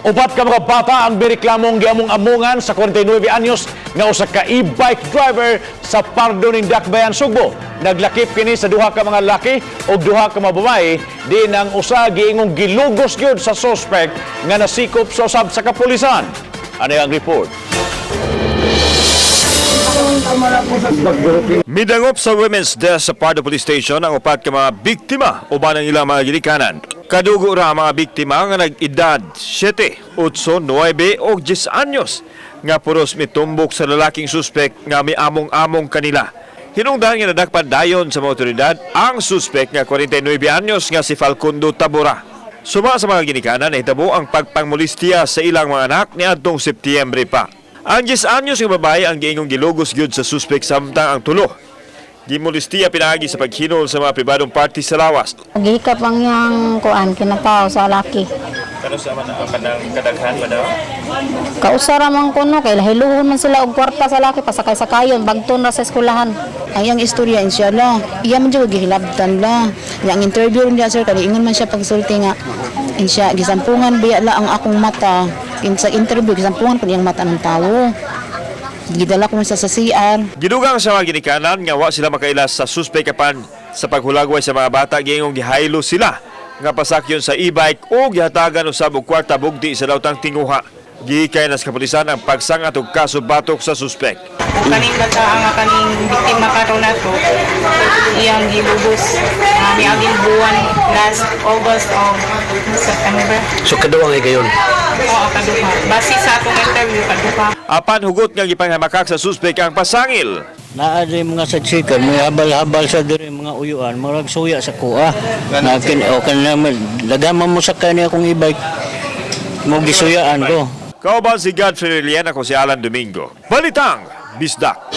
Upat ka mga bata ang bireklamong giamong-amongan sa 49 anyos nga usa ka e-bike driver sa Pardo ning Dakbayan, Sugbo. Naglakip kini sa duha ka mga laki ug duha ka mga babae, diin ang usa giingong gilugos gyud sa suspect nga nasikop sa usab sa kapulisan. Ano ang report? Midangop sa women's desk sa Pardo Police Station ang upat ka mga biktima uban ang ilang mga ginikanan. Kadugo ra ang mga biktima nga nag-edad 7, 8, 9 o 10 anyos nga puros mitumbok sa lalaking suspek nga miamong-among kanila. Hinungdan nga nadakpan dayon sa mga otoridad ang suspek nga 49 anyos nga si Falcondo Tabora. Suma sa mga ginikanan, nahitabo ang pagpangmolistia sa ilang mga anak niadtong Setyembre pa. Ang 10 anyos nga babae ang giingong gilugos gyud sa suspek, samtang ang tulo gimolistia pinaagi sa paghinol sa mga pribadong party sa lawas. Gihikap ang iyang kuan kinataw sa laki. Kano sa man ang kanang kadaghan ba daw? Kausara man kuno kay lahiluhon man sila og kwarta sa laki pasakay-sakayon bagton ra sa eskwelahan. Ang iyang istorya inshallah, iya man jud gihilabtan la. Yang interview niya, sir, kani ingon man siya pagsulti nga insya gisampungan biya la ang akong mata. In sa interview, gisampungan ko iyang mata ng tawo. Gidala ko man sa CR. Gidugang sa mga ginikanan nga wa sila makailas sa suspek, apan sa paghulagway sa mga bata, giingong gihaylo sila nga pasakyon sa e-bike o gihatagan usab og kwarta bugti sa daotang tinguha. Gihikay na sa kapulisan ang pagsangat og kaso batok sa suspek. Kaning bata nga kaning biktima karon nato, iyang gilubos niaging buwan last August o September. So kaduwa ngay gayon. Oo, kaduha. Base sa atong interview, kaduha. Apan hugot nga gipanghamakak sa suspek ang pasangil. Naa diri mga sa chicken, may habal-habal sa diri mga uyuan, murag suya sa kuha. Nakin o kan naman, lagaman mo sa kani akong e-bike. Mo gisuyaan ko. Kauban si Godfrey Relian, ako si Alan Domingo. Balitang Bisdak.